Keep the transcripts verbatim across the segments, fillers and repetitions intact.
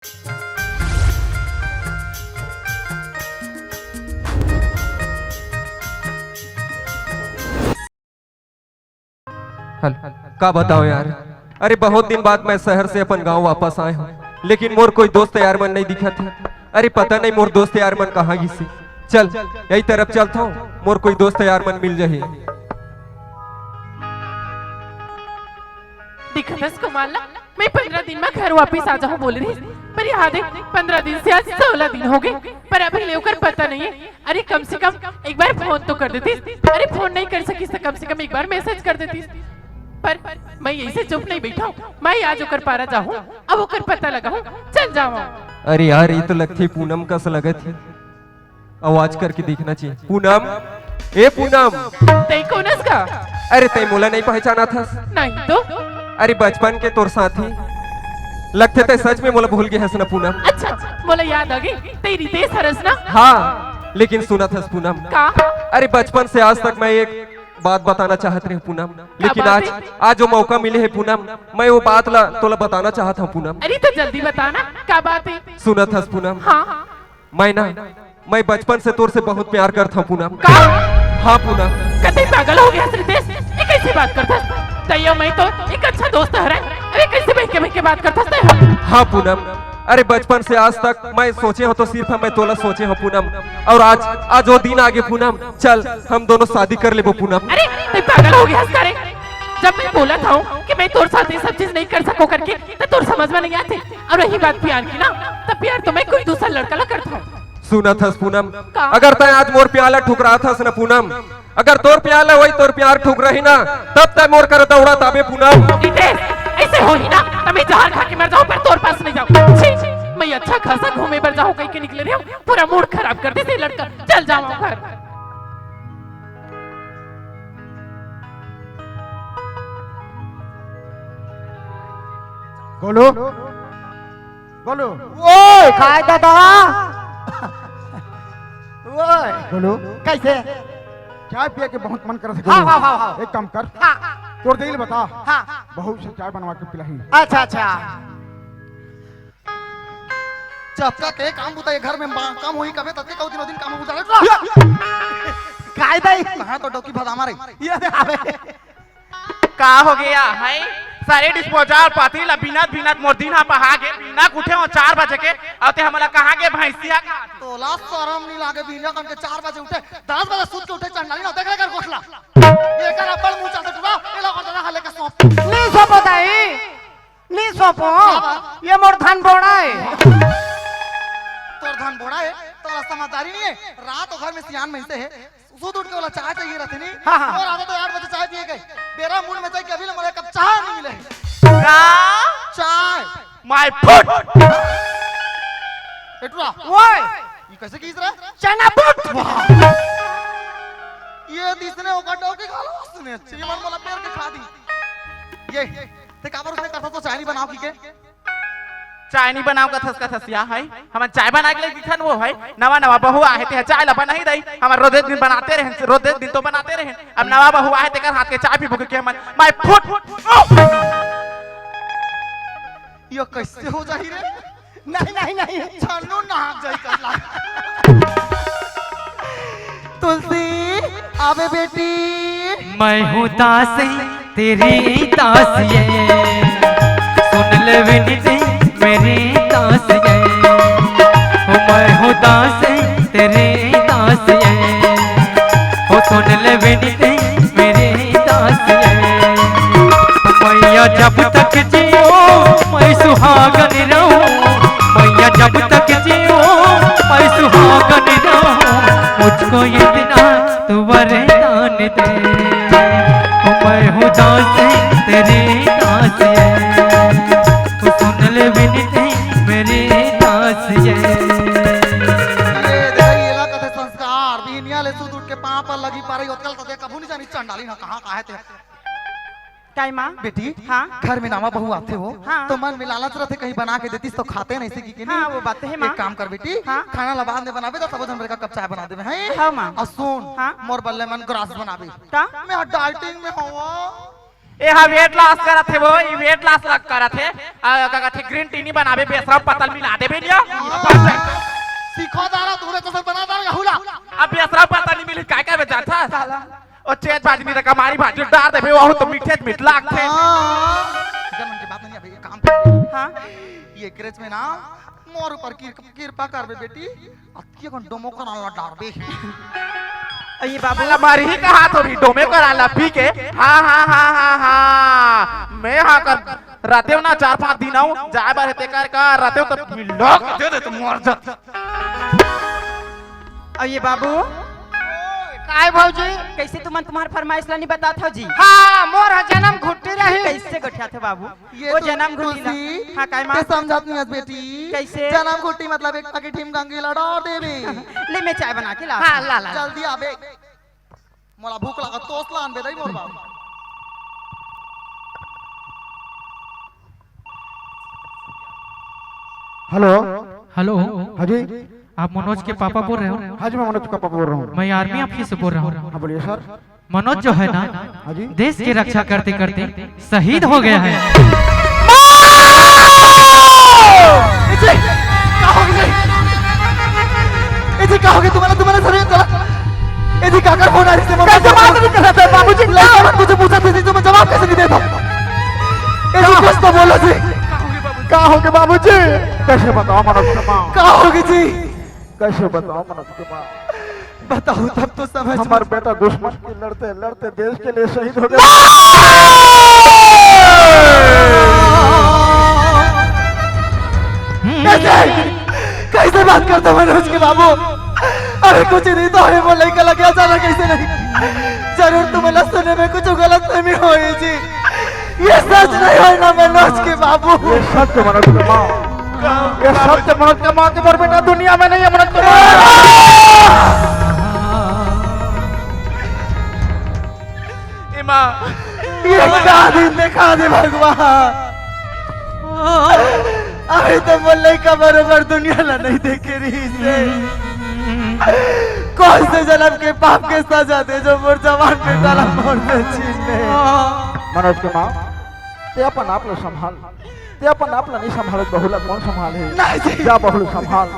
Hello, का बताओं यार, अरे बहुत दिन बाद मैं शहर से अपन गांव वापस आए हंव, लेकिन मोर कोई दोस्त यार मन नइ दिखत हे। अरे पता नइ मोर दोस्त यार मन कहां गिस हे। चल, यही तरफ चलत हंव, मोर कोई दोस्त यार मन मिल जाही। दिखत हस कुमार ला, मैं पंद्रह दिन में घर वापिस आ जाहूं बोले रहिस, पर यहाँ देख, पंद्रह दिन से आज सोलह दिन हो गए, पर अभी ले ओकर पता नइ हे। अरे कम से कम एक बार फोन तो कर देतिस। अरे फोन नइ कर सकिस त कम से कम एक बार मैसेज कर देतिस। पर मैं यही से चुप नइ बइठंव, मैं आज ओकर पारा जाहूं, अब ओकर पता लगाहूं, चल जावंव। अरे यार, ये तो लगथे पूनम कस लगत हे। आवाज करके देखना चाहिए। पूनम, ए पूनम। तैं कोन हस का? अरे तैं मोला नइ पहचानत हस? नहीं तो। अरे बचपन के तोर साथी। लगथे तैं सच में मोला भूल गे हस ना पूनम। अच्छा, मोला याद आ गे, तैं रितेश हरस ना? हाँ, लेकिन सुनत हस पूनम। का? अरे बचपन से आज तक मैं एक बात बताना चाहत रहेंव पूनम, लेकिन आज, आज वो मौका मिले हे पूनम, मैं वो बात ला तोला बताना चाहत हंव पूनम। अरे तो जल्दी बता ना, का बात हे? सुनत हस पूनम? हाँ। मैं ना, मैं बचपन से तोर से बहुत प्यार करत हंव पूनम। का? हाँ पूनम। का तैं पागल हो गे हस रितेश? ये कइसे बात करत हस? तैं अउ मैं तो एक अच्छा दोस्त हरन। अरे कइसे बहके बहके बात करत हस तैं? हाँ पूनम, अरे बचपन से आज तक मैं सोचे हंव तो सिर्फ मैं तोला सोचे हंव पूनम। अउ आज, आज वो दिन आगे पूनम, चल हम दोनों शादी कर लेबो पूनम। अरे तैं पागल हो गे हस का रे? जब मैं बोलत हंव कि मैं तोर साथ ये सब चीज नइ कर सकंव करके, त तोर समझ में नइ आथे। अउ रही बात प्यार की ना, त प्यार तो मैं कोई दूसर लड़का ला करत हंव। सुनत हस पूनम, का? अगर तैं आज मोर प्यार ला ठुकरात हस ना पूनम, अगर तोर प्यार ला वही तोर प्यार ठुकराही ना, तब तैं मोर करा दउड़त आबे पूनम। रितेश, अइसे होही ना, त मैं जहर खा के मर जाहूं, पर तोर पास नइ जाहूं। छी, मैं अच्छा खासा घूमे बर जाहूं कहिके निकले रहेंव, पूरा मूड खराब कर दिस ये लड़का। चल जावंव घर। गोलू, गोलू। ओए, काय दादा? ओए। गोलू। कइसे? चाय पिए के बहुत मन करत हे, हाँ, गोलू। हाँ, हाँ, हाँ। एक काम कर। हाँ। तोर देही ल बता। हाँ। बहू से चाय बनवा के पिलाही। अच्छा, अच्छा। जतका के काम बुता ये घर में बा-, काम होही कबे, ततके कऊ दिनों दिन काम बुता रहे। काय दाई? कहाँ तो डौकी भदामा रही। ये दे आवे। का हो गे हे? सारे disposal पातरी ला बीनत बीनत मोर दिन हा पहा गे। बीनक उठे हंव चार बजे के, अउ तैं हमला कहा गे भैंसिया का। तोला शरम नइ लागे? बीना कन के चार बजे उठे, दस बजे सूत के उठे, चंडाली ना देख ले कर गोठला। ये कर अब्बड़ मुंह चलते टुरा, ये लो कर दादा हले का सौंप। नइ सौंपो दाई, नइ सौंपो। का बा? ये मोर धन बोड़ा हे। तोर धन बोड़ा हे, तोला समझदारी नइ हे। रात ओ घर में सियान भैंसे हे, सूत उठ के ओला चाय चाहिए रहिथे नी। हाँ, हाँ। अउ आदत हे आठ बजे चाय पिए के। बेरा मूड में चाय के अभी ले मोला एक कप चाय नइ मिले। का? चाय। My foot। ए टुरा। ओए। ये कइसे किहिस रे? चना बूट। वाह। ये दिसने ओकर डौकी खा लो उसने। ये मन मोला पेर के खा दी। ये, तैं काबर उसने करथस तो चाय नइ बनाव कहिके? चाय नइ बनाव कथस, कथस या हे। हमन चाय बना के ले दिखन वो हे। नवा नवा बहू आहे ते चाय ला बनाही दई। हमन रोजे दिन बनाते रहेन, रोजे दिन तो बनाते रहेन। अब नवा बहू आहे तेकर हाथ के चाय पीबो कहिके हमन। My foot। यो कइसे हो जाही रे? नहीं, नहीं, नहीं। छन्नू नहा जाई कस ला। तुलसी, आवे बेटी। मैं हूँ दास, तेरी दास ये। सुन ले विनती मेरी दास ये। ओ मैं हूँ दास, तेरी दास ये। ओ सुन ले विनती मेरी दास ये। मैया जब तक जियो मैं सुहागन रहूं, मैया जब तक जियो मैं सुहागन रहूं, मुझको इतना तू वरदान दे। ओ मैं हूँ दास तेरी दास है, तू सुन ले विनती मेरी दास है। ये देखा, ये ला कथे संस्कार, बिहनिया ले सूत उठ के पाँव पर लगी पारई, ओतकल तो देख कभू नहीं जानी चंडाली ना कहाँ, कहाँ है ते। काय माँ? बेटी, हाँ? घर में नवा बहू आथे हो, हाँ। तो मन में लालच रथे, कहीं बना के देतिस तो खाते नहीं सीखी के नहीं। हाँ, वो बात तो है, माँ। एक काम कर बेटी, हाँ? खाना ला बाद में बनाबे तो सबो झन बर एक कप चाय बना देबे, हैं? हाँ, माँ। अउ सुन, हाँ? मोर बल्ले मन ग्रास बनाबे। का? मैं डाइटिंग में हूँ। ए हा वेट लॉस करत हे वो, ये वेट लॉस लग करत हे। आ, का कथे, ग्रीन टी नी बनाबे, बेसरम पत्ता ल मिला देबे निया। सीखो दारा, तूने तो सब बना दारा, हुला। अब बेसरम पत्ता नी मिली, काय करबे जानथस? साला। ओ चेत भाजी नी रखा, मारी भाजी डार देबे, वो तो मीठे मीठ लागथे। हाँ। जब मन की बात नहीं, अभी ये काम कर। हाँ। ये क्रेच में ना, मोर ऊपर कृप-, कृपा करबे बेटी। अतकी अकन डोमो करा ला डारबे। अये बाबू। साला मरही कहा तो भी डोमे करा ला पी के। हाँ, हाँ, हाँ, हाँ, हाँ। मैं हाँ कर रतेव ना चार पांच दिन आऊं, जाय बर हे तेकर का रतेव तो मिलो दे दे तो मर जात। अये बाबू। काय भौजी? कैसे तुमन तुम्हार फरमाइश ला नहीं बतात हो जी? हाँ, मोर ह जनम घुट्टी रही। कैसे गोठियात हो बाबू? ये वो तो जनम घुट्टी ला। खुशी हाँ, काय माँ? ते समझत नहीं हस बेटी। कैसे? जनम घुट्टी मतलब एक पैकेट हिम गंगी ला डार देबे। ले, मैं चाय बना के ला। हाँ, ला, ला। जल्दी आबे। मोला भूख लगा, तोस लान बे दई मोर बाबू। हेलो। हेलो। हाँ जी। आप मनोज के पापा बोल रहे हो? हाँ जी, मैं मनोज का पापा बोल रहा हूँ। मैं आर्मी ऑफिस से बोल रहा हूँ। हाँ, बोलिए सर। मनोज जो है ना, हाँ जी। देश की रक्षा करते करते शहीद हो गया है। ए जी, का हो गया? ए जी, का हो गया तुम्हारा, तुम्हारा सर चला? ए जी, काकर फोन आ रही थी? कैसे बात नहीं कर रहा था बाबूजी? लड़का मत मुझे पूछा थी, तुम जवाब कैसे नहीं देता? ए जी, कुछ तो बोलो जी। का हो गया बाबूजी? कैसे बताओ मनोज कुमार? का हो गया जी? कैसे बताओ मनोज कुमार? बताओ तब तो समझ हमार में बेटा दुश्मन के लड़ते लड़ते देश के लिए शहीद हो गया। कैसे? कैसे बात करते हो मनोज के बाबू? अरे कुछ नहीं तो है, वो लड़का लग गया अचानक, कैसे नहीं? जरूर तुम्हें सुने में कुछ गलत फहमी हुई जी। ये सच नहीं है ना मनोज के बाबू? ये सच है मनोज के माँ। ये सच है मनोज के माँ, तुम्हारा बेटा दुनिया में नहीं है मनोज के माँ। ए माँ। ये क्या दिन दिखा दे भगवान। अभी तो मोर लइका बरोबर दुनिया ला नहीं देखे रही से। कौन से जन्म के पाप के सजा दे जो मोर जवान बेटा ला मोर से छीन ले। मनोज के माँ, ते अपन आप ला संभाल, ते अपन आप ला नहीं संभालत, बहू ला कौन संभाले? नहीं जी। जा बहू ला संभाल।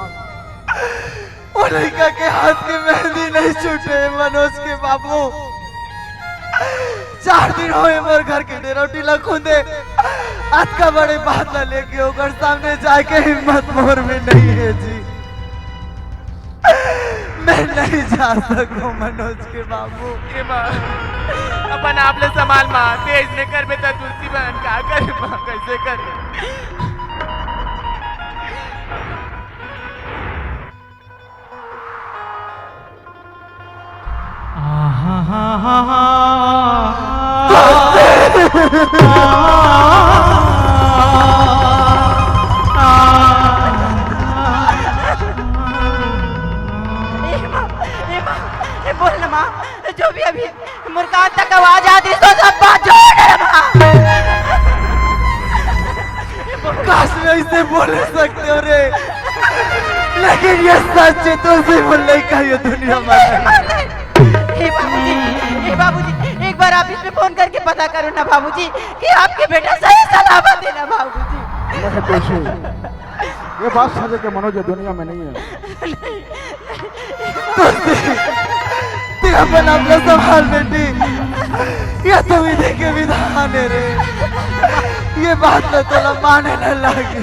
वो लइका के हाथ के मेहंदी नहीं छूटे मनोज के बाबू। चार दिन होए मोर घर के डेरौटी ला खूंदे। अतका बड़े बात ला लेके ओकर सामने जाके हिम्मत मोर में नहीं है जी। मैं नहीं जा सकूं मनोज के बाबू। ए माँ, अपन आप ले संभाल माँ, तेज ने कर बेटा तुलसी बहन का करे माँ, कैसे करे? ए माँ, ए माँ, ए बोल ना माँ, जो भी अभी मुर्गा तक आवाज आती तो सब बात झूठ है माँ। काश मैं इसे बोल सकते हो रे, लेकिन ये सच है, तुलसी बोल नहीं का ये दुनिया में। हे बाबूजी, हे बाबूजी, एक बार आप इस पे फोन करके पता करो ना बाबूजी कि आपके बेटा सही सलामत है ना बाबूजी। नहीं तुलसी, ये बात सच है कि मनोज ये दुनिया में नहीं है। तुलसी, ते अपन आप ला संभाल बेटी, ये तो विधि के विधान है रे। ये बात तो तोला माने न लागे।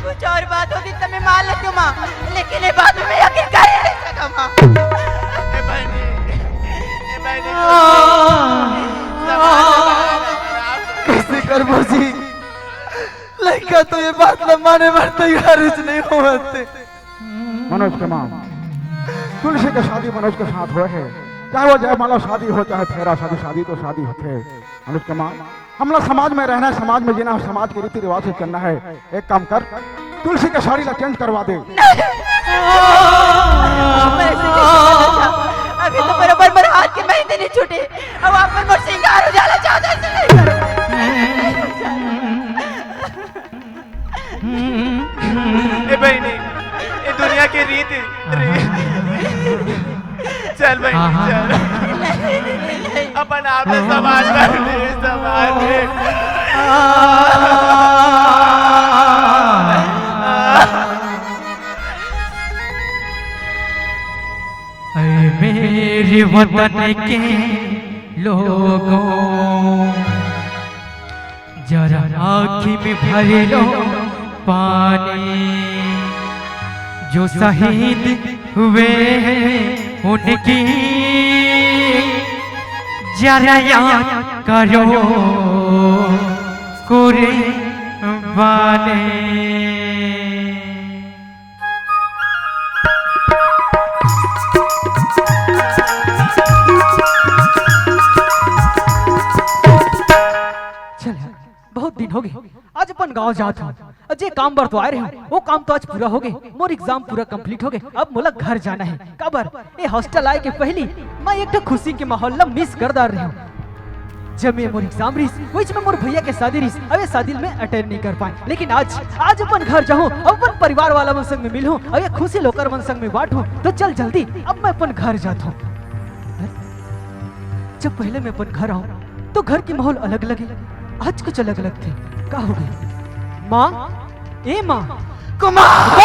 कुछ और बात होती तो मैं मान लेती हूँ माँ, लेकिन ये बात में मैं यकीन कर ही नहीं सका माँ। ए बहनी, ए बहनी, कैसे करबो जी? लइका तो ये बात ला माने बर तैयार ही नहीं होवत। मनोज के माँ, तुलसी के शादी मनोज के साथ होय हे, चाहे वो जयमाला शादी हो, चाहे फेरा शादी, शादी तो शादी होथे। मनोज के माँ, हमला समाज में रहना है, समाज में जीना है, समाज के रीति रिवाज से चलना है। एक काम कर, तुलसी के साड़ी ला चेंज करवा दे। मैं ऐसे कैसे करना चाहता? अभी तो बरोबर मेरे हाथ के मेहंदी नहीं छूटे, अब आप मन मोर श्रृंगार उजाला चाहता, ऐसे नहीं करो। ए बहनी, ए दुनिया के रीत रे। चल बहनी, चल। अपन अबे समाज में, समाज में। ऐ मेरे वतन के लोगों, जरा आँखी में भर लो पानी। जो शहीद हुए हैं उनकी जरा याद करो कुर्बानी। चल, बहुत दिन हो गए, आज अपन गांव जात हूँ। जे काम बर तो आए रहे हूँ, वो काम तो आज पूरा हो गए। मोर एग्जाम पूरा कंप्लीट हो गए। अब मोला घर जाना है। काबर, ये हॉस्टल आए के पहली मैं एक ठो खुशी के माहौल ला मिस कर डार रहे हूँ। जब मैं मोर एग्जाम रहिस, वही में मोर भैया के शादी रहिस, अब ये शादी में अटेंड नहीं कर पाए। लेकिन आज, आज अपन घर जाहूँ, अब अपन परिवार वाला मन संग में मिलहूँ, अब ये खुशी लोकर मन संग में बांटहूँ। तो चल जल्दी, अब मैं अपन घर जात हूँ। जब पहले मैं अपन घर आऊँ, तो घर के माहौल अलग लगे, आज कुछ अलग लगथे। का हो गए? माँ, ए माँ। कुमार!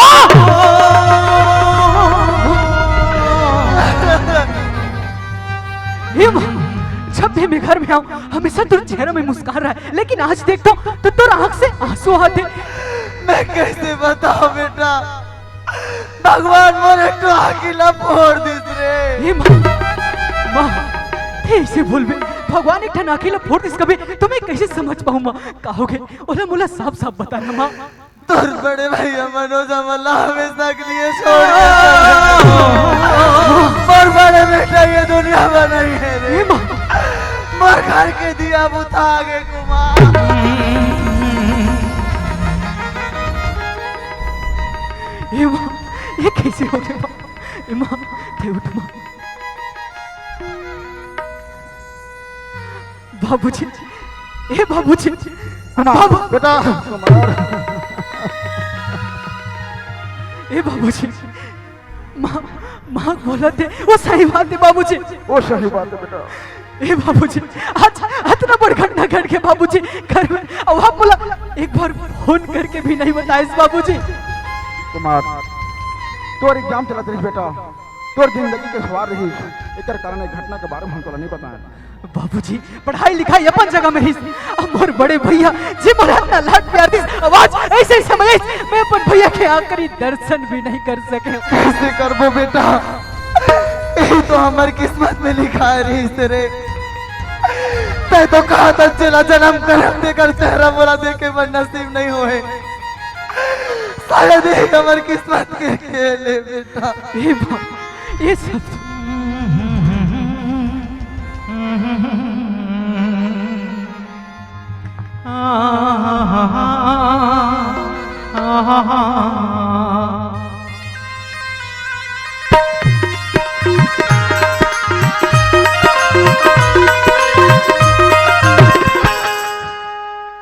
ए माँ, जब भी मैं घर में आऊँ, हमेशा तोर चेहरा में मुस्कान रहे, लेकिन आज देखता हूँ तो तोर आँख से आंसू आथे। मैं कैसे बताऊँ बेटा, भगवान मोर एक ठो आँखी ला फोड़ दिस रे। ए माँ, माँ, ते ऐसे बोलबे, भगवान एक ठन आँखी ला फोड़ दिस कबे, तो मैं कैसे समझ पाऊँ माँ? का हो गए? ओला मोला साफ साफ बता ना माँ। तोर बड़े भैया मनोज हमला हमेशा के लिए छोड़ के चल दे। मोर बड़े बेटा ये दुनिया बनाई है रे। ए माँ। मोर घर के दिया बुता गे कुमार। ए माँ, ये कैसे हो गया माँ? ए माँ, ते उठ माँ। बाबूजी, ए बाबूजी, कुमार, बाबू- बेटा। ए बाबूजी, माँ, माँ बोलत हे, वो सही बात हे बाबूजी। वो सही बात हे बेटा। ए बाबूजी, आज अतना बड़ घटना घट गे बाबूजी घर में, अउ आप मोला एक बार फोन करके भी नहीं बताइस बाबूजी। कुमार, तोर एग्जाम चलत रहिस बेटा, तोर जिंदगी के सवाल रहिस, एकर कारण ए घटना के बारे में हम तोला नहीं बताएं। बाबूजी, पढ़ाई लिखाई अपन जगह में रहिस। अब मोर बड़े भैया जे मोला अतना लाड प्यार दिस, अब आज ऐसे समय आइस, मैं अपन भैया के आखिरी दर्शन भी नहीं कर सके। कैसे करबो बेटा, यही तो हमर किस्मत में लिखाए रहिस रे। तैं तो कहा था जेला जन्म करम तेकर चेहरा मोला देखे बर नसीब नहीं होए। शायद यही हमर किस्मत के खेल हे बेटा। ए बाप, ये सब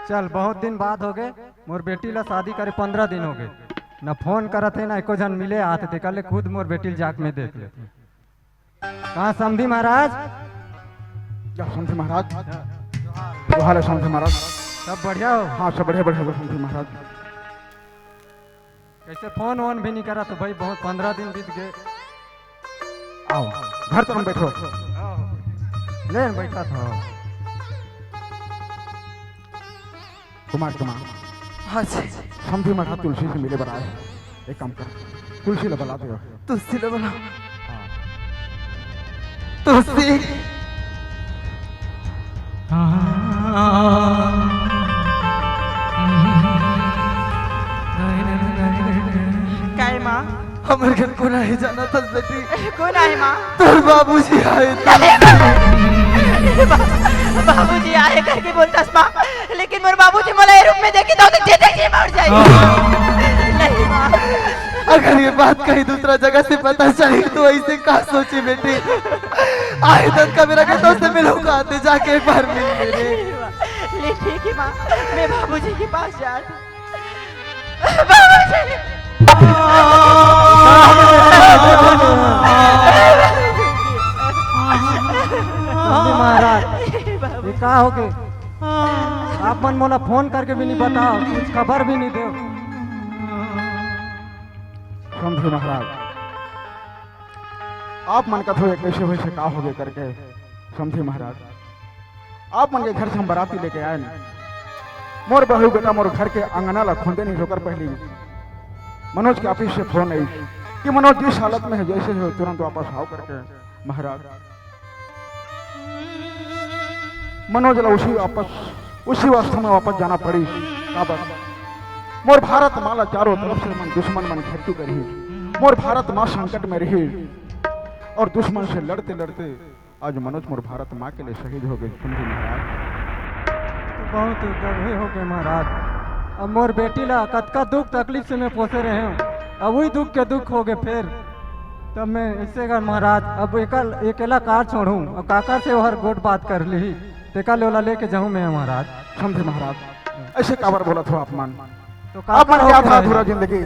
चल, बहुत दिन बाद हो गए, मोर बेटी ला शादी करे पंद्रह दिन हो गए, न फोन करत हे, न एको झन मिले आत हे, तेकर ले खुद मोर बेटी ल जाके मैं देख लेथों। कहाँ समधी महाराज? क्या समधी महाराज? जोहार हे समधी महाराज। सब बढ़िया हो? हाँ, सब बढ़िया, बढ़िया, बढ़िया समधी महाराज। कैसे फोन वोन भी नहीं करत हो भाई, बहुत पंद्रह दिन बीत गए। आओ, घर तरफ बैठो। ले न, बैठा था। कुमार, कुमार। हाँ जी। समधी महाराज तुलसी से मिले बर आए हे। एक काम कर, तुलसी ला बला दे। तुलसी ला बला। हाँ। तुलसी। काय माँ? हमर घर कोन आए हे जानत हस बेटी? कोन आए हे माँ? तोर बाबूजी आए हे। बा-, बाबूजी आए हे करके बोलथस माँ, लेकिन मोर बाबूजी मोला ए रूप में देखही त जीते जी मर जाही। नहीं माँ। अगर ये बात कहीं दूसरा जगह से पता चली तो ऐसे का सोचही बेटी? आए तक का मेरा कहता उससे मिलूंगा, ते जाके एक बार मिल ले रे। ले ठीक हे माँ, मैं बाबूजी के पास जात हूँ। बाबूजी। महाराज। ये का होगे? आप मन मोला फोन करके भी नहीं बताओ, कुछ खबर भी नहीं देव। समधी महाराज, आप मन कथो ये कैसे होइसे, का होगे करके। समधी महाराज, आप मन के घर से हम बराती लेके आए ना, मोर बहू बेटा मोर घर के अंगना ला खोंदे नहीं, ओकर पहली मनोज के ऑफिस से फोन आई कि मनोज जिस हालत में है, जैसे हो तुरंत वापस आओ करके। महाराज, मनोज ला उसी वापस, उसी अवस्था में वापस जाना पड़ी। काबर? मोर भारत माँ ला चारों तरफ से मन दुश्मन मन घेर चुके रही। मोर भारत माँ संकट में रही और दुश्मन से लड़ते लड़ते आज मनोज मोर भारत माँ के लिए शहीद हो गए। समधी महाराज, तो बहुत गर्वे हो गए महाराज। अब मोर बेटी ला कतका दुख तकलीफ से मैं पोसे रहे हूँ, अब वही दुख के दुख हो गए फिर। तब मैं ऐसे कर महाराज, अब एकल, अकेला कार छोड़ूं और काकर से ओहर गोठ बात कर ली, तेकर ले ओला लेके जाऊं मैं महाराज। समधी महाराज, ऐसे काबर बोलत हो आप मन? तो आप मन काकर के हो आधा गए? अधूरा जिंदगी,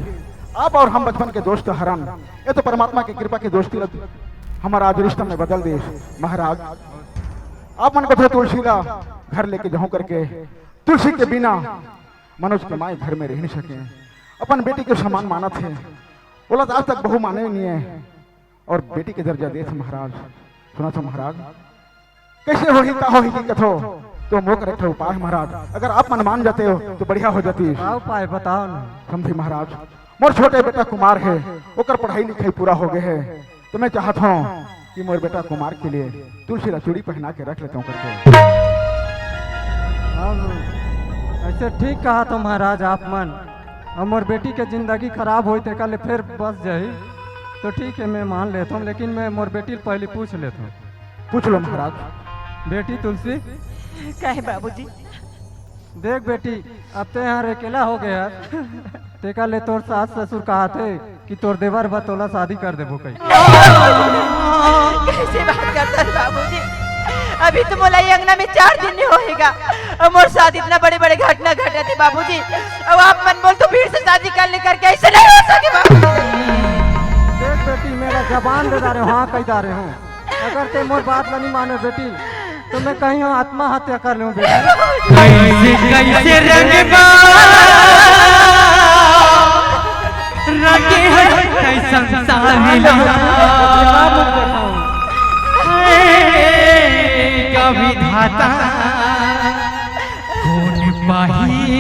आप और हम बचपन के दोस्त हरन, ये तो परमात्मा की कृपा की दोस्ती लग-, हमारा आज रिश्ता में बदल दे। महाराज, आप मन कथो तुलसी ला घर लेके जाऊं करके, तुलसी के बिना मनोज के माए घर में रह नहीं सके, अपन बेटी के समान मानत हे, ओला तो आज तक बहू माने नहीं है और बेटी के दर्जा देत हे महाराज। सुनत हो महाराज, कैसे होही, का होही कि कथो, तो मोकर एक ठो उपाय महाराज, अगर आप मन मान जाते हो तो बढ़िया हो जाती। का उपाय बताओ ना। समधी महाराज, मोर छोटे बेटा कुमार है, ओकर पढ़ाई लिखाई पूरा हो गए है, तो मैं चाहत हूँ कि मोर बेटा कुमार के लिए तुलसी ला चूड़ी पहना के रख लेता हूँ करके। अब ऐसे ठीक कहा तो महाराज आप मन, अब मोर बेटी के जिंदगी खराब होई तेकर ले फिर बस जाही, तो ठीक है, मैं मान लेता हूँ, लेकिन मैं मोर बेटी ले पहले पूछ लेता हूँ। पूछ लो महाराज। बेटी तुलसी। कहे बाबूजी। देख बेटी, अब ते यहाँ अकेला हो गया, तेकर ले तोर सास ससुर कहा थे कि तोर देवर बर तोला शादी कर देबो कही। कैसे बात करता है बाबूजी? अभी तो मोला ये अंगना में चार दिन नहीं होएगा, और मोर साथ इतना बड़े बड़े घटना घटत हे बाबूजी, अब आप मन बोल तो फिर से शादी कर ले करके, ऐसे नहीं हो सके बाबूजी। देख बेटी, मेरा जबान दे डारे हूँ, हाँ कही डारे हूँ, अगर ते मोर बात ला नहीं माने बेटी, तो मैं कहीं हूँ आत्महत्या कर लूँ बेटी। कैसे कैसे रंगबा रंगे है कैसन साहिला। हे का विधाता, कौन पाही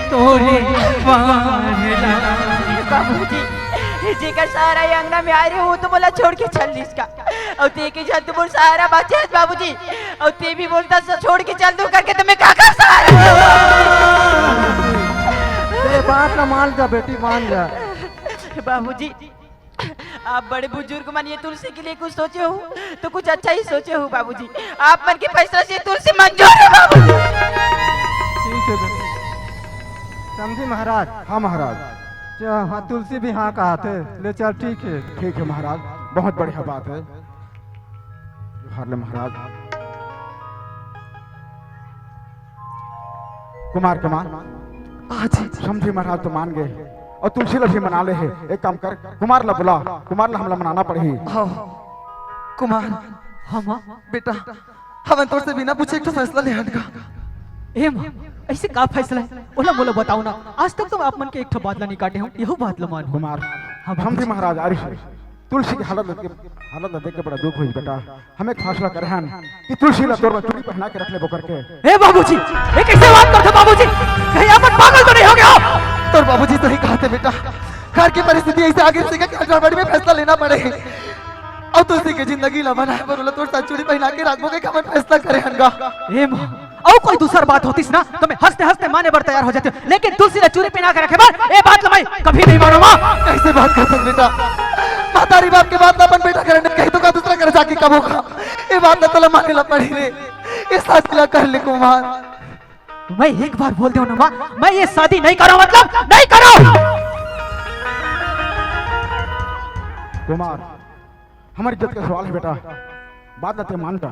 तोरे पारला। बाबूजी, जेकर सहारा ये अंगना में आए रहे, वो तो मोला छोड़ के चल दिस का। अउ ते के झन तो मोर सहारा बाचे हस बाबूजी, अउ ते भी बोलता स-, छोड़ के चल दूं करके, तो मैं काकर सहारा? तेरे बात ना मान जा बेटी, मान जा। बाबूजी, आप बड़े बुजुर्ग मन ये तुलसी के लिए कुछ सोचे हो तो कुछ अच्छा ही सोचे हो बाबूजी। आप मन के फैसला से तुलसी मंजूर है बाबूजी। ठीक है बेटी। समधी महाराज। हाँ महाराज। च-, हाँ, तुलसी भी हाँ कहा थे। ले चल, ठीक है। ठीक है महाराज, बहुत बढ़िया बात है। जोहार ले महाराज। कुमार, कुमार। हाँ जी। समधी महाराज तो मान गए और तुलसी ला भी मना ले है। एक काम कर, कुमार ला बुला, कुमार ला हमला मनाना पड़ही। हाँ। कुमार। हाँ माँ। बेटा, हमन तोर से बिना पूछे एक ठो फैसला ले हन का। ए माँ, ऐसे का फैसला है? ओला मोला बताओ ना। आज तक तो आप मन के एक ठो बात ला नहीं काटे हूँ, यहू बात ला मानो। कुमार, हाँ, समधी महाराज आ रही है। तुलसी के हालत देख के, हालत देख के बड़ा दुख होइस बेटा। हम एक फैसला करे हन कि तुलसी ला तोर बर चूड़ी पहना के रख लेबो करके। ए बाबूजी, ये कैसे बात करते बाबूजी? कहीं आप मन पागल तो नहीं हो गए हो? तोर बाबूजी सही कहा थे बेटा, घर की परिस्थिति ऐसे आगे से कि हड़बड़ी में फैसला लेना पड़े। अउ तुलसी के जिंदगी ला बनाए बर ओला तोर साथ चूड़ी पहना के रखबो के हमन फैसला करे हन गा। ए माँ, अउ कोई दूसर बात होतिस ना, तो मैं हंसते हंसते माने बर तैयार हो जाते, लेकिन तुलसी ला चूड़ी पहना के रखे बर, ए बात ला मैं कभी नहीं मानूं माँ। कैसे बात करत हस बेटा? महतारी बाप के बात ला अपन बेटा करे नहीं कही तो का दूसरा करे जाके कबो का? ए बात ला तोला माने ला पड़ी रे। ए शादी ला कर ले कुमार। मैं एक बार बोल देव ना माँ, मैं ये शादी नहीं करूँ, मतलब नहीं करूँ। कुमार, हमर इज्जत के सवाल है बेटा, बात ला ते मान जा।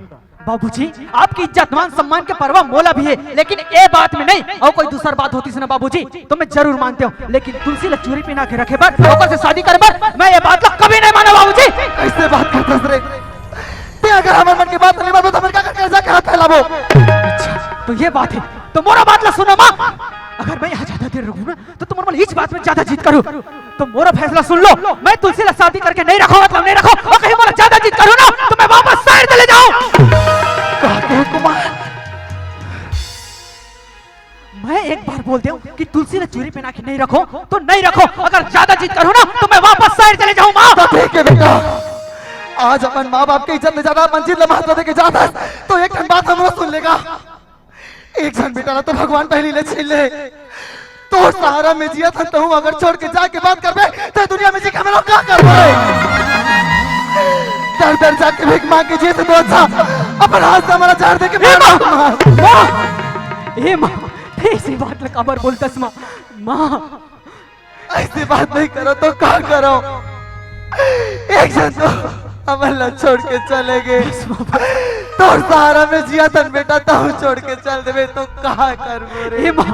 बाबूजी, आपकी इज्जत मान सम्मान के परवाह मोला भी है, लेकिन ए बात में नहीं। अउ कोई दूसर बात होतिस ना बाबूजी, तो मैं जरूर मानते हूँ, लेकिन तुलसी ला चूड़ी पहना के रखे बर, ओकर से शादी करे बर, मैं ये बात ला कभी नहीं माना बाबूजी। कैसे बात करत हस रे? अगर हमर मन के बात नहीं मानबो, तो हमर का करके जाके हाथ फैलाबो? अच्छा, तो ये बात है। तो मोरा बात ला सुनो माँ। अगर मैं यहाँ ज्यादा देर रुकूँ ना, तो तुमन मन इस बात में ज्यादा जिद करहू। तो मोरा फैसला सुन लो, मैं तुलसी ला शादी करके नहीं रखो, मतलब नहीं रखो, और कहीं मोरा ज्यादा जिद करहू ना, तो मैं वापस शहर चले जाऊँ। का कहे कुमार? मैं एक बार बोल देंव कि तुलसी ला चूरी पहना के नहीं रखो, तो नहीं रखो। अगर ज्यादा जिद करहू ना, तो मैं वापस शहर चले जाऊँ माँ। तो ठीक है बेटा, आज अपन माँ बाप के इज्जत ले जादा, अपन जिद ला महत्व दे के जादा, तो एक ठन बात हमरो सुन लेगा। एक झन बेटा ला तो भगवान पहली ले छीन ले। तोर सहारा में जियत हन, तहूँ अगर छोड़ के जाके बात करबे, तो दुनिया में जी के हमन का करबे? दर दर जाके भीख मांग के जिए से तो अच्छा अपन हाथ से हमला जहर दे के ए मार माँ! दो, माँ। माँ! ए माँ, ऐसी बात ला काबर बोलथस माँ? माँ! ऐसी बात नहीं करो तो का करो? एक झन तो हमन ला छोड़ के चले गे। बस माँ, बस। तोर सहारा में जियत हन बेटा, तहूँ छोड़ के चल देबे तो का करबो रे? ए माँ,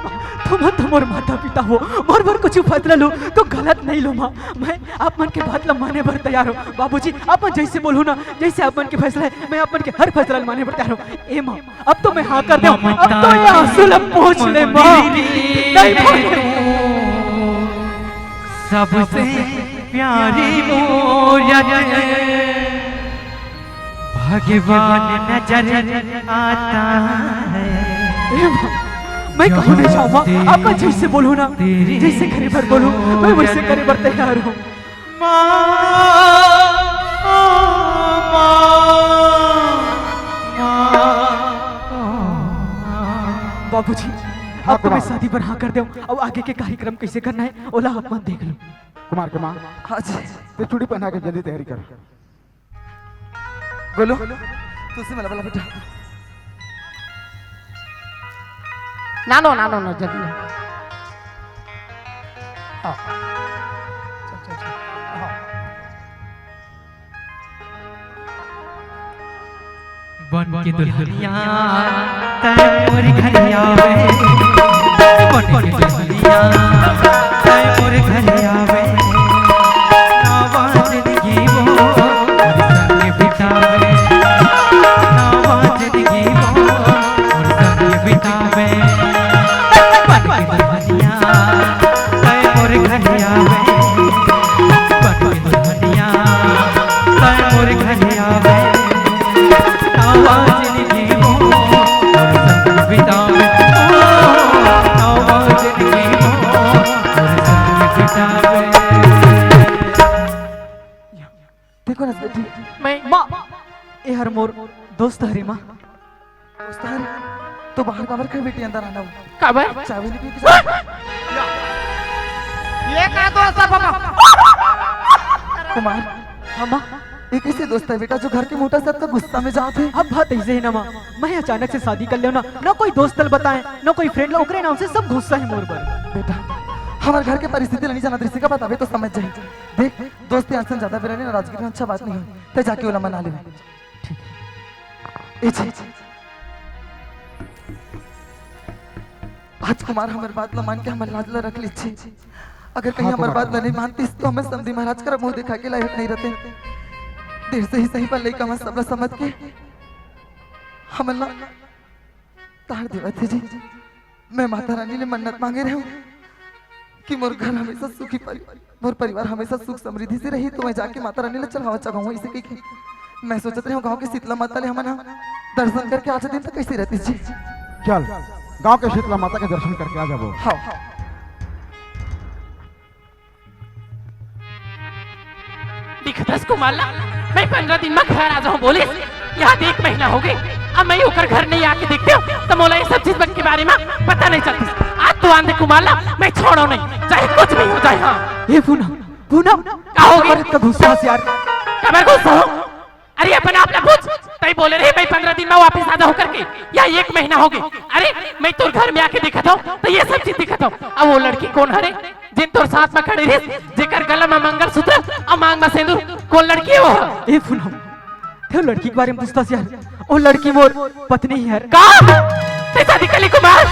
तुमन तो मोर माता पिता हो, मोर बर कुछ फैसला लो तो गलत नहीं लो माँ। मैं आप मन के बात ला माने बर तैयार हूँ। बाबूजी, आप मन जैसे बोलहू ना, जैसे आप मन के फैसला है, मैं आप मन के हर फैसला ला माने बर तैयार हूँ। ए माँ, अब तो मैं हाँ कर देंव, अब तो ये आंसू ला पोंछ ले माँ। नहीं भाई। सबसे प्यारी मोर भगवान नजर आता है। ए माँ, मैं कहूँ नहीं जाऊँ माँ, आप जैसे बोलहू ना, जैसे करे बर बोलहू, मैं वैसे करे बर तैयार हूँ। माँ, माँ, माँ, माँ। बाबूजी, हाँ, अब तो मैं कुमार। शादी बर हाँ कर देंव, अब आगे के कार्यक्रम कैसे करना है, ओला आप मन देख लो। कुमार के माँ, हाँ जी। ते चूड़ी पहना के जल्दी तैयारी कर। गोलू, तुलसी मला बला बेटा। नानो, नानो, ना, जल्दी। हाँ। चल, चल, चल। हाँ। बन के दुल्हनिया तै मोर घर आवे, बन के दुल्हनिया तै मोर घर आवे, नवा जिंदगी मोर संग बितावे, नवा जिंदगी मोर संग बितावे। बन के दुल्हनिया तै मोर घर आवे, बन के दुल्हनिया तै मोर घर आवे। नवा जिंदगी मोर संग बितावे, नवा जिंदगी मोर संग बितावे। देखो ना बेटी। मैं माँ, ए हर मोर दोस्त हरे माँ। दोस्त हरे, तो बाहर काबर खड़े बेटी, अंदर आना हो। काबर? चाबी नहीं पी के जा। ये का दोस्त है पापा? कुमार। हाँ माँ। ये कैसे दोस्त है बेटा जो घर के मोटा से अतका गुस्सा में जात हे? अब बात ऐसे है ना माँ, मैं अचानक से शादी कर लेंव ना, ना कोई दोस्त ल बताएं, ना कोई friend ल, ओकरे नाम से सब गुस्सा है मोर पर। बेटा, हमर घर के परिस्थिति ल नहीं जानत रिहिस का, बताबे तो समझ जाही। देख, दोस्त यार से ज्यादा बेरा ले नाराजगी में अच्छा बात नहीं है, ते जाके ओला मना लेबे। ठीक है। ए जी। आज कुमार हमर बात ला मान के हमर लाज ला रख लीजिए। अगर कहीं हाँ, हमर कुमार, बात ला कुमार। नहीं मानतीस तो हमें समधी महाराज करा मुंह दिखा के लायक नहीं रहते। देर से ही सही पर लइका मन सबला समझ के हमन ला तार देवत हे जी। मैं माता रानी ले मन्नत मांगे रहेंव कि मोर घर हमेशा सुखी परि-, मोर परिवार हमेशा सुख समृद्धि से रही, तो मैं जाके माता रानी ले चढ़ावा चढ़ाऊं, ऐसे कही के मैं सोचत रहेंव गांव के शीतला माता ले हमन ह दर्शन करके आज दिन तक कैसे रहती जी। चल, गांव के शीतला माता के दर्शन करके आ जाबो। हाँ। दिखथस कुमार ला, मैं पंद्रह दिन में घर आ जाऊं बोलिस, यहाँ देख महीना हो गए, अब मैं ओकर घर नहीं आके देखते हूँ, तो मोला ये सब चीज के बारे में पता नहीं चलती। आज तो आंदे कुमार ला, मैं छोड़ो नहीं, चाहे कुछ भी हो जाए। हाँ। ए पूनम, पूनम, का हो गया? अरे, इतना गुस्सा से यार। काबर गुस्सा हो? अरे, अपन आप ला पूछ, तई बोले रहे, मैं पंद्रह दिन में वापस आ जाऊं करके, या एक महीना हो गए। अरे, मैं तोर घर में आके दिखत हूँ, तो ये सब चीज दिखत हूँ। अब वो लड़की कौन हरे, जिन तोर साथ में खड़े रहिस, जेकर गला में मंगलसूत्र और मांग में सिंदूर, कौन लड़की है वो? ए पूनम, ते लड़की के बारे में पूछथस यार, ओ लड़की मोर पत्नी है यार। का? ते शादी कर ली कुमार?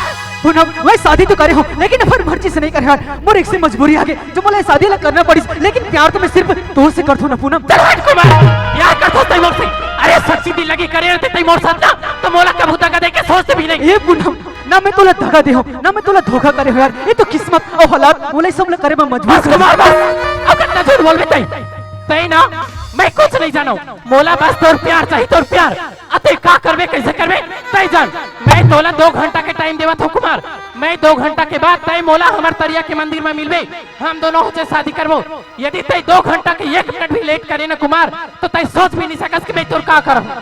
पूनम, मैं शादी तो करे हूँ, लेकिन अपन मर्जी से नहीं करे यार। मोर एक से मजबूरी आगे, जो मोला शादी ला करना पड़िस, लेकिन प्यार तो मैं सिर्फ तोर से करथो ना पूनम। चल हट कुमार, प्यार करथो तई मोर से। अरे ए, सच्ची दिल लगी करे रहते तई मोर साथ ना, तो मोला कभू दगा दे के सोचते भी नहीं। ए पूनम, ना मैं तोला दगा दे हूँ, ना मैं तोला धोखा करे हूँ यार। ये तो किस्मत अउ हालात मोला ये सब ला करे बर मजबूर बस कर कुमार, बस। अब कितना झूठ बोलबे तई? तई ना, मैं कुछ नहीं जानव। मोला बस तोर प्यार चाहिए, तोर प्यार। अते का करबे, कैसे करबे, तई जान। मैं तोला दो घंटा के टाइम देवत हूँ कुमार। मैं दो घंटा के बाद तई मोला हमर तरिया के मंदिर में मिलबे। हम दोनों होचे शादी करबो। यदि तई दो घंटा के एक मिनट भी लेट करे ना कुमार, तो तई सोच भी नहीं सकस कि मैं तोर का करब।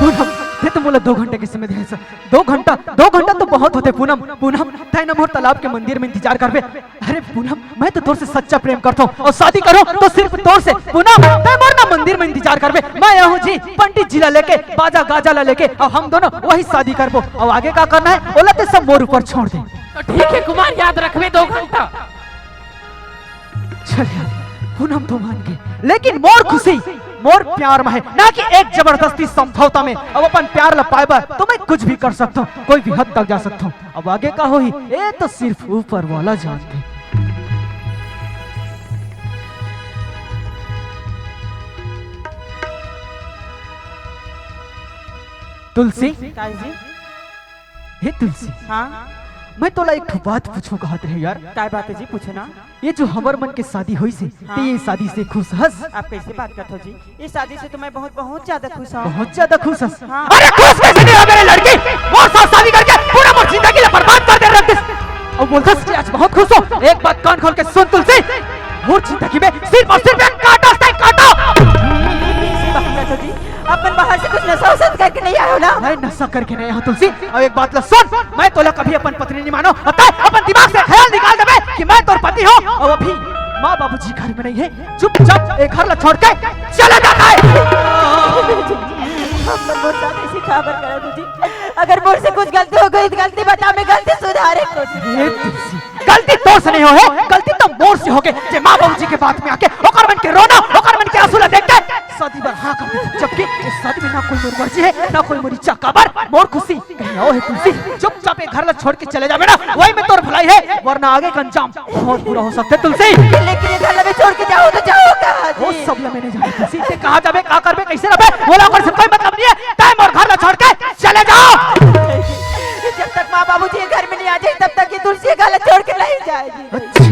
पूनम, तैं तो मोला दो घंटा के समय दे हस। दो घंटा, दो घंटा तो बहुत होथे पूनम। पूनम, तैं ना मोर तालाब के मंदिर में इंतजार करबे। अरे पूनम, मैं तो तोर से सच्चा प्रेम करथों अउ शादी करूँ तो सिर्फ तोर से। पूनम, तैं मोर ना मंदिर में इंतजार करबे। मैं आहूँ जी पंडित जी ला लेके, बाजा गाजा ला लेके, अउ हम दोनों वही शादी करबो। अउ आगे का करना हे, ओला तैं सब मोर ऊपर छोड़ दे। तो ठीक हे कुमार, याद रखबे दो घंटा। चल यार, पूनम तो मान गे, लेकिन मोर खुशी मोर प्यार में हे, ना कि एक जबरदस्ती समझौता में। अब अपन प्यार ला पाए बर तो मैं कुछ भी कर सकथों, कोई भी हद तक जा सकथों। अब आगे का होही, ये तो सिर्फ ऊपर वाला जानथे। तुलसी, काय जी? हे तुलसी, हाँ? मैं तोला एक ठो बात पूछो कहत रहे यार। काय बात हे जी, पूछो ना। ये जो हमर मन के शादी होइस हे, हाँ। ते ये शादी से खुश हस? आप कैसे बात करत हो जी? ये शादी से तो मैं बहुत, बहुत ज्यादा खुश हूँ। बहुत ज्यादा खुश हस? हाँ। अरे खुश कैसे नहीं हो मेरे लड़की? मोर साथ शादी करके पूरा मोर जिंदगी ला बर्बाद कर दे रहे थे। अउ बोलथस कि आज बहुत खुश हो। एक बात कान खोल के सुन तुलसी, मोर जिंदगी में सिर्फ अउ सिर्फ एक कांटा से कांटा। कैसे बात करत हो जी? अपन बाहर से कुछ नशा वशा करके नहीं आए हो ना? नहीं, नशा करके नहीं आया हूँ तुलसी। अउ एक बात ला सुन, मैं तोला कभी अपन पत्नी नहीं मानों। अउ तैं अपन दिमाग से ख्याल निकाल देबे कि मैं तोर पति हूँ। अउ अभी माँ बाबूजी घर में नहीं हे, चुपचाप ये घर ला छोड़ के चला जा तैं। आप लोग मोर साथ ऐसी खबर करो जी। अगर मोर से कुछ गलती हो गई तो गलती बता, मैं गलती सुधारे कोशिश हे तुलसी, गलती तोर से नहीं हो हे, गलती तो मोर से हो गे। जे माँ बाबूजी के बात में आके ओकर मन के रोना, ओकर मन के आंसू ला देख के शादी बर हाँ कर दे। जबकि ये शादी में ना कोई मोर मर्जी हे, ना कोई मोर इच्छा। काबर? मोर खुशी कहीं अउ हे तुलसी। चुपचाप ये घर ला छोड़ के चले जाबे ना, वही में तोर भलाई हे, वरना आगे का अंजाम बहुत बुरा हो सकथे तुलसी। लेकिन ये घर ला मैं छोड़ के जाऊँ तो जाऊँ कहाँ जी? वो सब ला मैं नहीं जानत तुलसी। तैं कहाँ जाबे, का करबे, कैसे रहबे, मोला ओकर से कोई मतलब नहीं हे। तैं मोर घर ला छोड़ के चले जा। जब तक माँ बाबूजी ये घर में नहीं आ जाए, तब तक ये तुलसी ये घर ला छोड़ के नहीं जाएगी। अच्छा,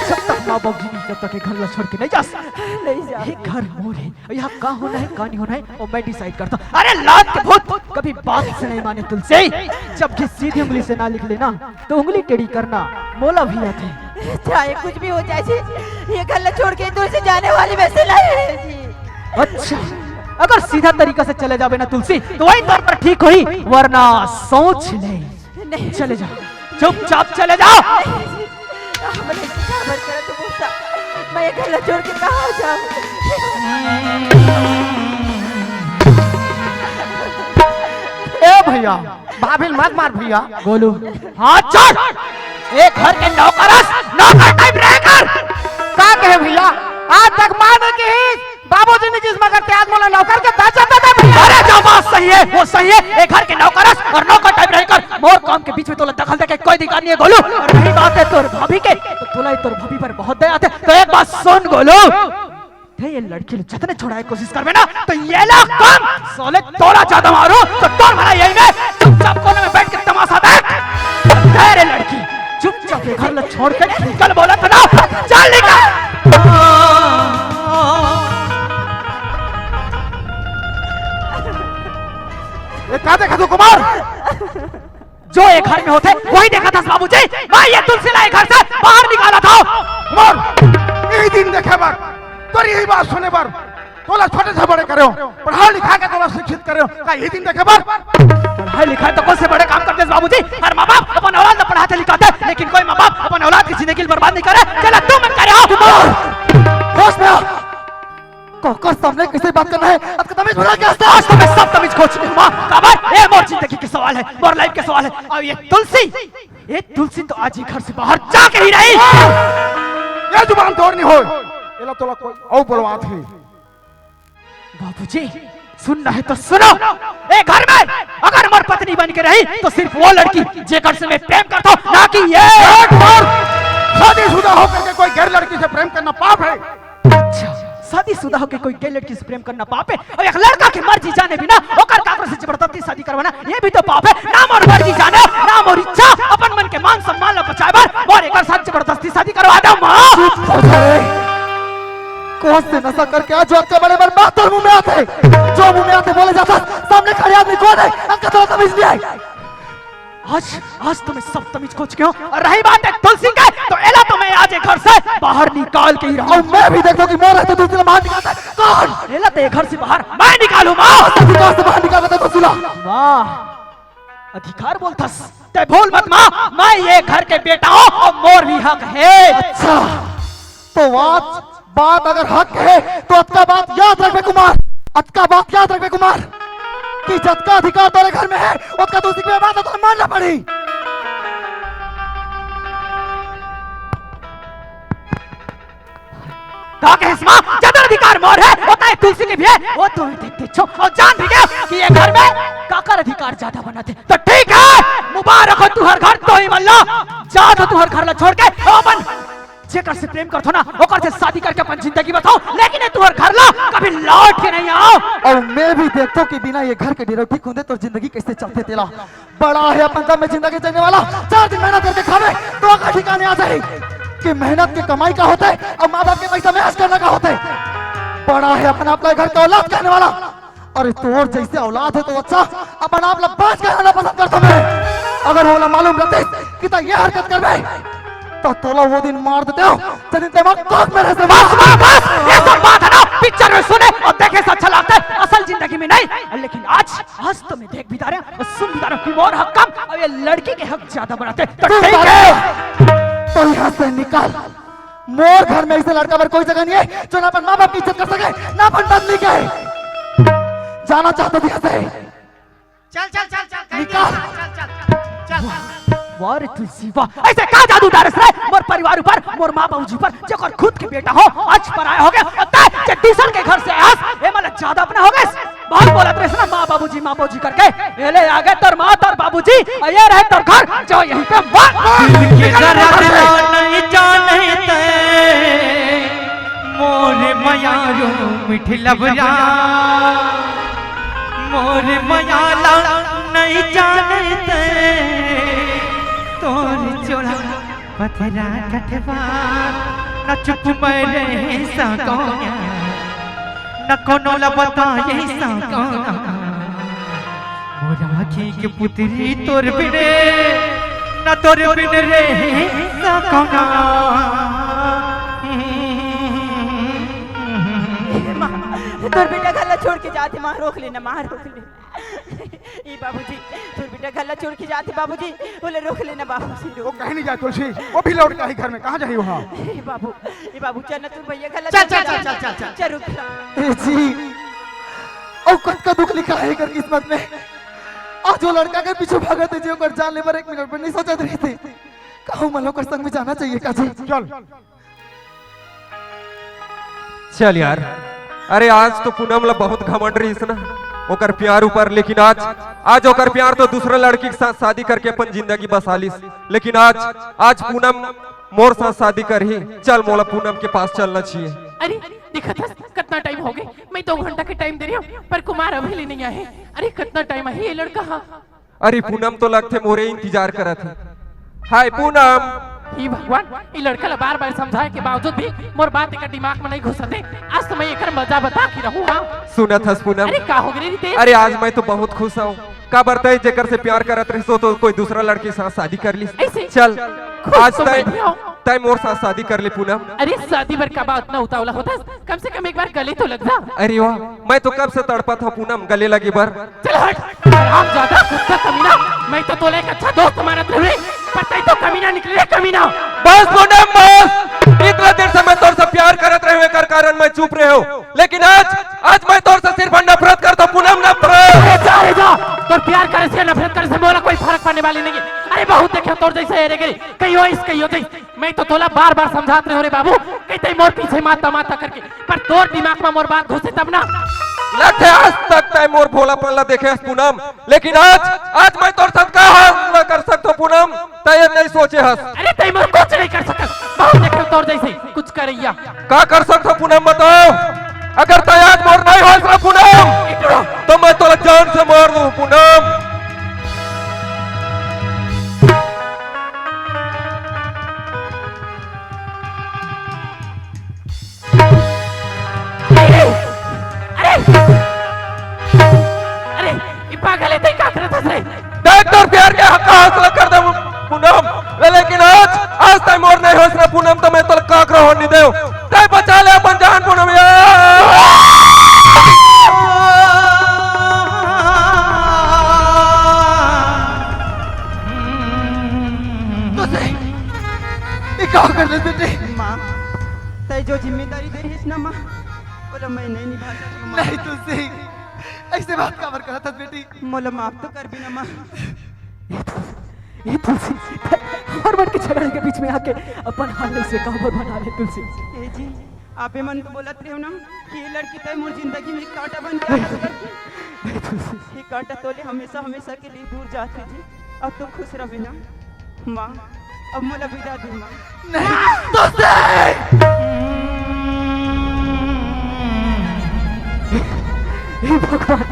जब तक माँ बाबूजी नहीं, तब तक ये घर ला छोड़ के नहीं जा सकती। नहीं जा। ये घर मोर हे, यहाँ का होना हे, का नहीं होना हे, वो मैं decide करता हूँ। अरे लात के भूत कभी बात से नहीं माने तुलसी, जब कि सीधी उंगली से ना निकले ना, तो उंगली टेढ़ी करना मोला भी आथे। चाहे कुछ भी हो जाए जी, ये घर ला छोड़ के दूर से जाने वाली वैसे नहीं है जी। अच्छा, अगर सीधा तरीका से चले जाबे ना तुलसी, तो वही तोर बर ठीक होही, वरना सोच ले। नहीं। चले जा, चुपचाप चले जा। नहीं जी, आप लोग ऐसे खबर करो तो गुस्सा, मैं ये घर ला छोड़ के कहाँ जाऊँ? ए भैया, भाभी ल मत मार भैया। गोलू। हाँ, चल। ए घर के नौकर हस, नौकर type रहे कर। का कहे भैया? आज तक माँ नइ किहिस, बाबूजी नइ किहिस, मगर तैं आज मोला नौकर के दर्जा दे दे भैया। अरे जो बात सही हे, वो सही हे। ए घर के नौकर हस अउ नौकर type रहे कर। मोर काम के बीच में तोला दखल दे के कोई अधिकार नइ हे गोलू। अउ रही बात हे तोर भाभी के, तो तोला ही तोर भाभी पर बहुत दया आथे। तो एक बात सुन गोलू, तैं ये लड़की ला जतने छुड़ाए के कोशिश करबे ना, तो ये ला कम, साले तोला ज्यादा मारूँ, तो तोर भला यही में चुपचाप कोने में बैठ के तमाशा देख। अरे लड़की, चुपचाप ये घर ला छोड़ के निकल, बोला था ना, चल निकल। ये का देखा तू कुमार? जो ये घर में होथे, वही देखा था बाबूजी। मैं ये तुलसी ला ये घर से बाहर निकाला था। कुमार, यही दिन देखे बर, तोर यही बात सुने बर, तोला छोटे से बड़े करे हों, पढ़ा लिखा के तोला शिक्षित करे हों, का यही दिन देखे बर? पढ़ाई लिखाई तो कौन से बड़े काम करते बाबूजी? हर माँ बाप अपन औलाद ला पढ़ाथे लिखाथे, लेकिन कोई माँ बाप अपन औलाद की जिंदगी बर्बाद नहीं करे। चला तू मन करे हो। कुमार, होश में आ। काकर सामने कैसे बात करना हे? अतका तमीज भुला गया हस? आज तो मैं सब तमीज खो चुके हूँ माँ। काबर? ये मोर जिंदगी के सवाल हे, मोर life के सवाल हे। अउ ये तुलसी, ये तुलसी तो आज ये घर से बाहर जाके ही रही। ये जुबान तोर नइ होय, एला तोला कोई अउ बोलवात हे। बाबूजी, सुनना हे तो सुनो। ए घर में अगर मोर पत्नी बन के रही तो सिर्फ वो लड़की जेकर से मैं प्रेम करता हूँ, ना कि ये। शादीशुदा होकर के कोई गैर लड़की से प्रेम करना पाप है। अच्छा, शादी शादीशुदा होके कोई गैर लड़की से प्रेम करना पाप हे? अउ एक लड़का के मर्जी जाने बिना ओकर काकरो से जबरदस्ती शादी करवाना, ये भी तो पाप हे। ना मोर मर्जी जाने, ना मोर इच्छा, अपन मन के मान सम्मान ला बचाए बर मोर एकर साथ जबरदस्ती शादी करवा दे माँ। चुप हो जा रे। कौन से नशा करके आज जो अतका बड़े बड़े बात तोर मुंह में आथे? जो मुंह में आथे बोले जाथस, सामने खड़े आदमी कौन हे? अतका तोला तमीज नइ आय। आज, आज तो मैं सब तमीज खो चुके हूँ। अउ रही बात हे तुलसी के, तो एला तो मैं आज ये घर से बाहर निकाल के ही रहूँ। अउ मैं भी देखथों कि मोर हे तो तुलसी ला बाहर निकालथे कौन? एला तो ये घर से बाहर मैं निकालूँ माँ। अधिकार से बाहर निकाल बता तुलसी ला। माँ, अधिकार बोलथस? तैं भूल मत माँ, मैं ये घर के बेटा हूँ अउ मोर भी हक हे। अच्छा, तो बात, बात अगर हक हे तो अतका बात याद रखबे कुमार, अतका बात याद रखबे कुमार, कि जतका अधिकार तोरे घर में हे, ओतका तुलसी के बात तोला मानना पड़ही। का कहेस माँ? जतका अधिकार मोर हे, ओतका तुलसी के भी हे। ओ तो देखथे छो, अउ जान भी गे कि ये घर में काकर अधिकार ज्यादा बनथे। तो ठीक हे, मुबारक हो तुंहर घर, तो ही मल्ला जाथों तुंहर घर ला छोड़ के अपन जेकर से प्रेम करथों ना, ओकर से शादी करके अपन जिंदगी बसाओ, लेकिन ये तुंहर घर ला कभी लौट के नहीं आओ। अउ मैं भी देखथों कि बिना ये घर के डिरौठी खुंदे तोर जिंदगी कइसे चलथे तेला। बड़ा हे अपन दम में जिंदगी जीने वाला, चार दिन मेहनत करके खाबे तो ओकर ठिकाने आ जाही कि मेहनत के कमाई का होथे अउ माँ बाप के पैसा में ऐश करना का होथे। बड़ा हे अपन आप ला घर का औलाद कहने वाला। अरे तोर जइसे औलाद हे तो अच्छा, अपन आप ला बाँच के रहना पसंद करथों मैं। अगर ओला मालूम रहतिस कि तैं ये हरकत करबे, तो तोला वो दिन मार देतेंव, जब दिन तैं मोर कोख में रहे से बस, बस, बस, ये सब बात हे ना, पिक्चर में सुने अउ देखे से अच्छा लगथे, असल जिंदगी में नहीं। लेकिन आज, आज तो मैं देख भी डारेंव अउ सुन भी डारेंव कि मोर हक कम अउ ये लड़की के हक ज्यादा बनाथे। तो तू ठीक हे। तो यहाँ से निकल। मोर घर में अइसे लड़का बर कोई जगह नहीं हे, जो ना अपन माँ बाप की इज्जत कर सके, ना अपन पत्नी के। जाना चाहथों तो यहाँ से। चल, चल, चल, चल, कहीं निकाल। चल, चल, चल, चल। वाह रे तुलसी, वाह। अइसे का जादू डारेस रे मोर परिवार ऊपर, मोर माँ बाबूजी ऊपर, जेकर खुद के बेटा हों, आज पराया होगे। अउ तैं जे दूसर के घर से आएस, ये मन ज्यादा अपना होगेस। बहुत बोलत रहेस ना माँ बाबूजी, माँ बाबूजी करके। ये ले आगे तोर माँ, तोर बाबूजी, अउ ये रहे तोर घर, जो यहीं पे मर। दिल के दर्द ला नहीं जाने तैं, मोर मयारू मिठ लबरा। मोर मया ला नहीं जाने तैं, तोर चोला पथरा कठवा, न चुप मैं रहे सकौं, न कोनो ला बताए सकौं। मोर आँखी के पुतरी तोर बिन, न तोर बिन रहे सकौं। माँ, तोर बेटा घर ला छोड़ के जाथे माँ, रोक ले ना माँ, रोक ले। ए बाबूजी, तोर बेटा घर ला छोड़ के जाथे बाबूजी, ओला रोक ले ना बाबूजी, वो रोक। कहीं नहीं जाय तुलसी, वो भी लौट के आही घर में, कहाँ जाही वहाँ? ए बाबू, ए बाबू, चल ना तोर भैया घर ला चल, छोड़ चल, के चल, जा। चल, चल, चल। चल रुक। ए जी, अउ कतका दुख लिखा हे एकर किस्मत में। आज वो लड़का के पीछू भागत हे जी, ओकर जान ले बर एक मिनट बर नहीं सोचत रहिस हे। कहूँ मन ओकर संग में जाना चाहिए का जी? चल। चल यार, अरे आज तो पूनम ला बहुत घमंड रहिस ना ओकर प्यार ऊपर, लेकिन आज, आज ओकर प्यार तो दूसरा लड़की के साथ शादी करके अपन जिंदगी बसा लिस, लेकिन आज, आज पूनम मोर साथ शादी करही। चल, मोला पूनम के पास चलना चाहिए। अरे, देखत हस, कतना टाइम होगे, मैं दो घंटा के टाइम दे रहे हूँ, पर कुमार अभी ले नहीं आए। अरे, कतना टाइम आही ये लड़का, हाँ। अरे पूनम तो लगथे मोरे इंतजार करत हे। हाय पूनम। हे भगवान, ये लड़का ला बार-बार समझाए के बावजूद भी मोर बात एकर दिमाग में नहीं घुसत हे। आज तो मैं एकर मजा बता के रहूँ, हाँ। सुनत हस पूनम? अरे का हो गे रे रितेश? अरे आज मैं तो बहुत खुश हूँ। काबर तैं जेकर से प्यार करत रहिस, वो तो कोई दूसरा लड़की साथ शादी कर लिस। अइसे? चल, खुश आज तो तैं, मैं भी हूँ। तैं मोर साथ शादी कर ले पूनम। अरे शादी बर का बात ना उतावला होथस, कम से कम एक बार गले तो लग जा। अरे वाह, मैं तो कब से तड़पत हूँ पूनम गले लगे बर। चल हट, हरामजादा, कुत्ता कमीना। मैं तो तोला एक अच्छा दोस्त मानत रहेंव, पर तैं तो कमीना निकले रे, कमीना। बस पूनम बस, इतना देर से मैं तोर से प्यार करत रहेंव, एकर कारण मैं चुप रहेंव, लेकिन आज, आज मैं तोर से सिर्फ नफरत करत हूँ पूनम, नफरत। अरे जा रे जा, तोर प्यार करे से, नफरत करे से मोला कोई फरक पड़ने वाली नहीं हे। अरे बहुत देखे तोर जइसे, अरे गिरी, कहियो इस, कहियो जइस। मैं तो तोला बार-बार समझात रहेंव रे बाबू, कि तैं मोर पीछे माता, माता करके, पर तोर दिमाग में मोर बात घुसे तब ना। लगथे आज तक तैं मोर भोलापन ला देखे हस पूनम, लेकिन आज, आज मैं तोर साथ का हाल ना कर सकत हूँ पूनम, तैं ये नहीं सोचे हस। अरे तैं मोर कुछ नहीं कर सकत, बहुत देखे तोर जइसे कुछ करइया। का कर सकत हूँ पूनम बताओ? अगर तैं आज मोर नहीं होइस ना पूनम, तो मैं तोला जान से मार दूं पूनम। अरे, अरे, अरे, ये पागल है, तैं का करत हस रे? देख तोर प्यार के हक का हौसला कर दे पूनम, लेकिन आज, आज तैं मोर नहीं होइस ना पूनम, तो मैं तोला काकरो होन नहीं देव। तैं बचा ले अपन जान पूनम यार। तुलसी, ये का कर दे बेटी? माँ, तैं जो जिम्मेदारी दे रहिस ना माँ, ओला मैं नहीं निभा सकूँ माँ। नहीं तुलसी, ऐसे बात काबर करत हस बेटी? मोला माफ तो कर भी ना माँ। ये तुलसी, ये तुलसी, हर मन के झगड़े के बीच में आके अपन हाल ऐसे काबर बना ले तुलसी। ए जी, आपे मन तो बोलत रहे हो ना कि ये लड़की तय मोर जिंदगी में कांटा बन के आगे बढ़ गई। ये तुलसी। ये कांटा तोले हमेशा, हमेशा के लिए दूर जात हे जी। अब तो खुश रहे ना माँ। अब मोला विदा दे माँ। नहीं, तुलसी! हे भगवान,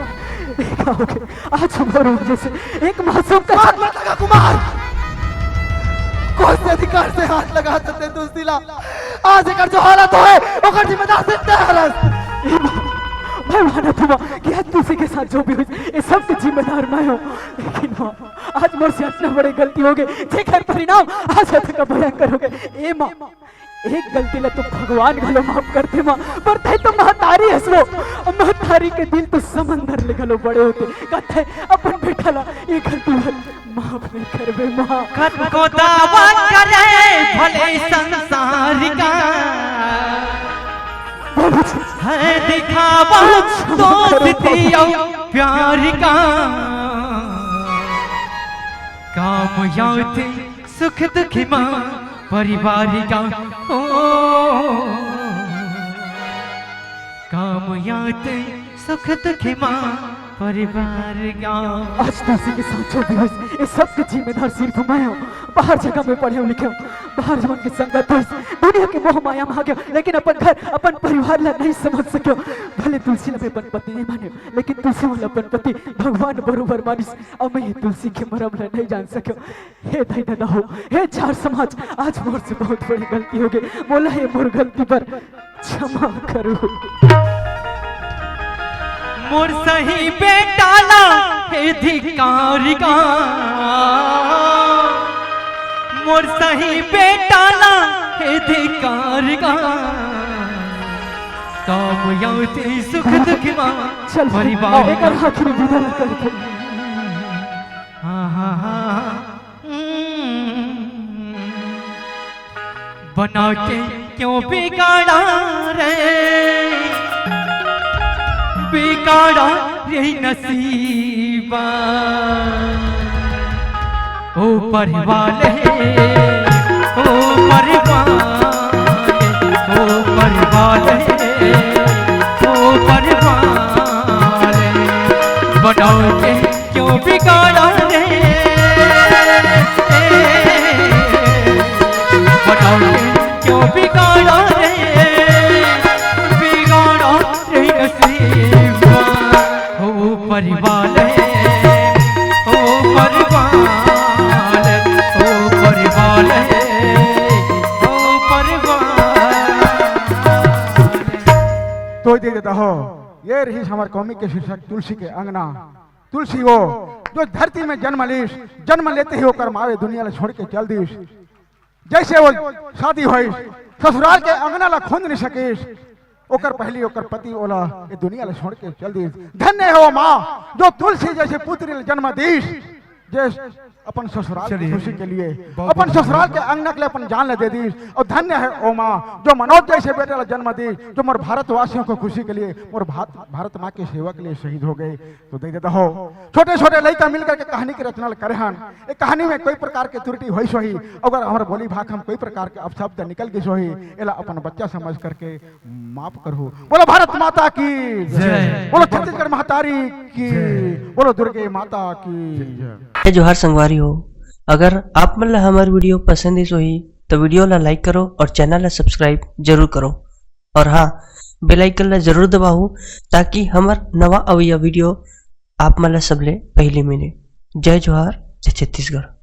ये का हो गया? आज हमारे वजह से एक मासूम का मत, मत लगा कुमार। कौन से अधिकार से हाथ लगा सकते तुलसी ला? आज एकर जो हालत होए, ओकर जिम्मेदार सिर्फ तैं हरस। हे माँ, मैं मानत हूँ माँ कि आज तुलसी के साथ जो भी हुई, ये सब के जिम्मेदार मैं हूँ। लेकिन माँ, आज मोर से अतना बड़े गलती हो गए, जेकर परिणाम आज अतका भयंकर हो गए। ए माँ, एक गलती ला तो भगवान घलो माफ करथे माँ, पर तैं तो महतारी हस वो। महतारी के दिल तो समंदर ले घलो बड़े होथे। का तैं अपन बेटा ला ये गलती ला माफ नहीं करबे माँ। कतको दावा करे भले संसार का, बोलो जी। है दिखावा दोस्ती अउ प्यार का। काम आथे सुख दुख मा परिवार का। ओ, काम आथे सुख दुख मा परिवार का। आज तुलसी के साथ जो भी होइस, ये सब के जिम्मेदार सिर्फ मैं हूँ। बाहर जगह में पढ़े लिखे हूँ, बाहर जवन के संगत होइस, दुनिया के मोह माया में आ गया, लेकिन अपन घर, अपन परिवार ला नहीं समझ सक्यों। भले तुलसी ला मैं अपन पति नहीं माने, लेकिन तुलसी वाला अपन पति भगवान बरोबर मानिस। अब मैं ये तुलसी के मरम ला नहीं जान सक्यों। हे दाई ददा हो, हे चार समाज, आज मोर से बहुत बड़ी गलती हो गई। मोला ये मोर गलती पर क्षमा करो। मोर सही बेटा ला हे धिक्कार गा, मोर सही बेटा ला हे धिक्कार गा। काम आथे सुख दुख मा चल, परिवार एकर आखिरी विदा ला कर दे। हाँ, हाँ, हाँ। बना के क्यों बिगाड़ा रे, बिगाड़ा रे नसीबा। ओ परिवाले, ओ परिवाले, ओ परिवाले, ओ परिवाले, बना के क्यों बिगाड़ा रे, बताओ क्यों बिगाड़ा रे, बिगाड़ा रे नसीबा। हो परिवाले, हो परिवाले, हो परिवाले, हो परिवाले। तो दे देता हो, ये रहिस हमर कौमी के शीर्षक तुलसी के अंगना। तुलसी वो जो धरती में जन्म लीस, जन्म लेते ही ओकर मावे दुनिया ला छोड़ के चल दीस। जैसे वो शादी होइस, ससुराल के अंगना ला खोंद नहीं सकिस, ओकर पहली ओकर पति ओला ये दुनिया ला छोड़ के चल दीस। धन्य हो माँ जो तुलसी जैसे पुत्री ला जन्म दीस, जे अपन ससुराल की चलिए। खुशी के लिए, बहुत अपन बहुत ससुराल के धन्यवाद। अंगना के लिए अपन जान ला दे दीस। और धन्य है ओ माँ जो मनोज जैसे बेटे ला जन्म दीस, जो मोर भारतवासियों को खुशी के लिए, मोर भारत, भारत माँ की सेवा के लिए शहीद हो गए। तो देख देता हो, छोटे-छोटे लइका मिल करके कहानी के रचना ल करे हन। ए कहानी में कोई प्रकार के त्रुटि होइस होही, अगर हमर बोली भाखा में कोई प्रकार के अपशब्द निकल गिस होही, एला अपन बच्चा समझ करके माफ करहु। बोलो भारत माता की जय। बोलो छत्तीसगढ़ महतारी की जय। बोलो दुर्गे माता की जय। जय जोहार संगवारी हो, अगर आप मन ला हमर video पसंद आइस होही, तो video ला like करो और channel ला subscribe जरूर करो। और हाँ, बेल आइकन ला जरूर दबाहू, ताकि हमर नवा अवइया वीडियो आप मन ला सबले पहले मिले। जय जोहार, जय छत्तीसगढ़।